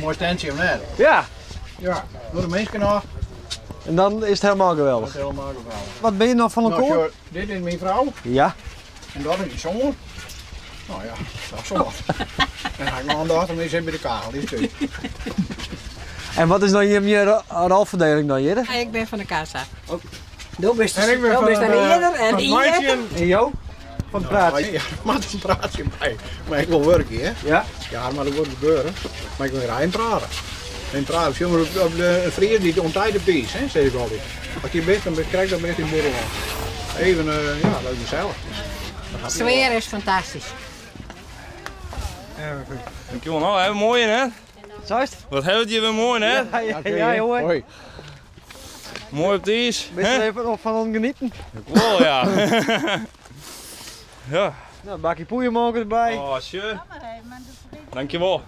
Moai stentsje of net? Ja. Ja, door de minsken nog. En dan is it helemaal geweldig. Dat is helemaal geweldig. Wat binne je noch fan Nou, elkoar? sjoch, dit is myn frou. Ja. En dat is myn soan. Nou ja, dat is wat. En ha ik noch in dochter, dy sit by de kachel, dy is thús. En wat is dan jim rolferdeling dan hjir? Ik bin fan de kassa. Do bist, En ik ben do fan bist het, in eerder en fan het ier. meitsjen. En jo? Fan it praatsje? Ja, moat in praatsje by. Mar ik wol wurkje, hè? Ja. Ja, mar dat wol gebeuren. Mar ik wil graach even prate. Even prate. Sjoch mar op de Fries dy't oan tijd op iis, hè, sis ik altyd. As dy bist, dan bist krekt dan bist yn bûtenlân. Even, ja, dat is gesellich. De sfear is fantastysk. Dankjewel. Nou, hè, mooi hè? Seist? Wat ha we it hjir wer moai hè? Ja, ja, jongen. Hoi. Moai op it iis. Bist der even op fan oan genieten? Wol ja. Ja. Nou, bakje poeiermolke derby. Oh, sure. Dankjewel.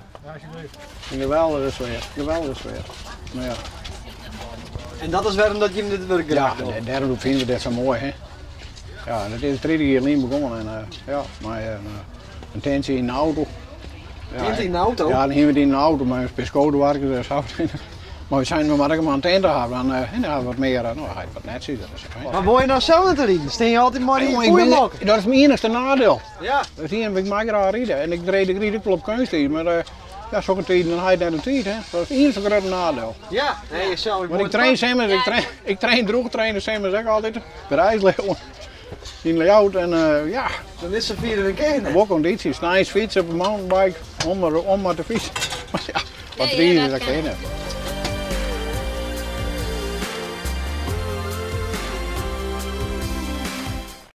Een geweldige sfeer, geweldige sfeer. Maar ja. En dat is wêrom dat jim dit wurk Ja, graach dogge? dêrom fine we dit sa moai, hè. Ja, dat is 30 jier lyn begûn en ja, mei in tintsje yn de auto. Ja, Tinte yn de auto? Ja, dan hiene we it yn de auto mei in pear skodoarkes en sa. Mar we seinen, we moatte ek mar in tinte hawwe, dan dan hawwe we wat mear, no, ha je wat netsjes, dat is fijn. Mar wolle je nou sels net te riden? Stean je altyd mei dy Jongen, ik ben- poeiermolke? Dat is myn iennichste neidiel. Ja. Dat is ien, ik mei graach ride en ik ried, ik ried ek wol op keunstiis, mar ja, sokke tiden dan ha je net de tiid, hè. Dat is it iennichste grutte neidiel. Ja, nee, je zelf. Want ik train simmers, ik train droech trainen simmers ek altyd, by de IJsleeuwen yn Ljouwert en ja. Dan is se fierder in kear. Wol konditie, sneins fytse op de mountainbike, om maar te fytsen. Maar ja, wat riden, dat kin net.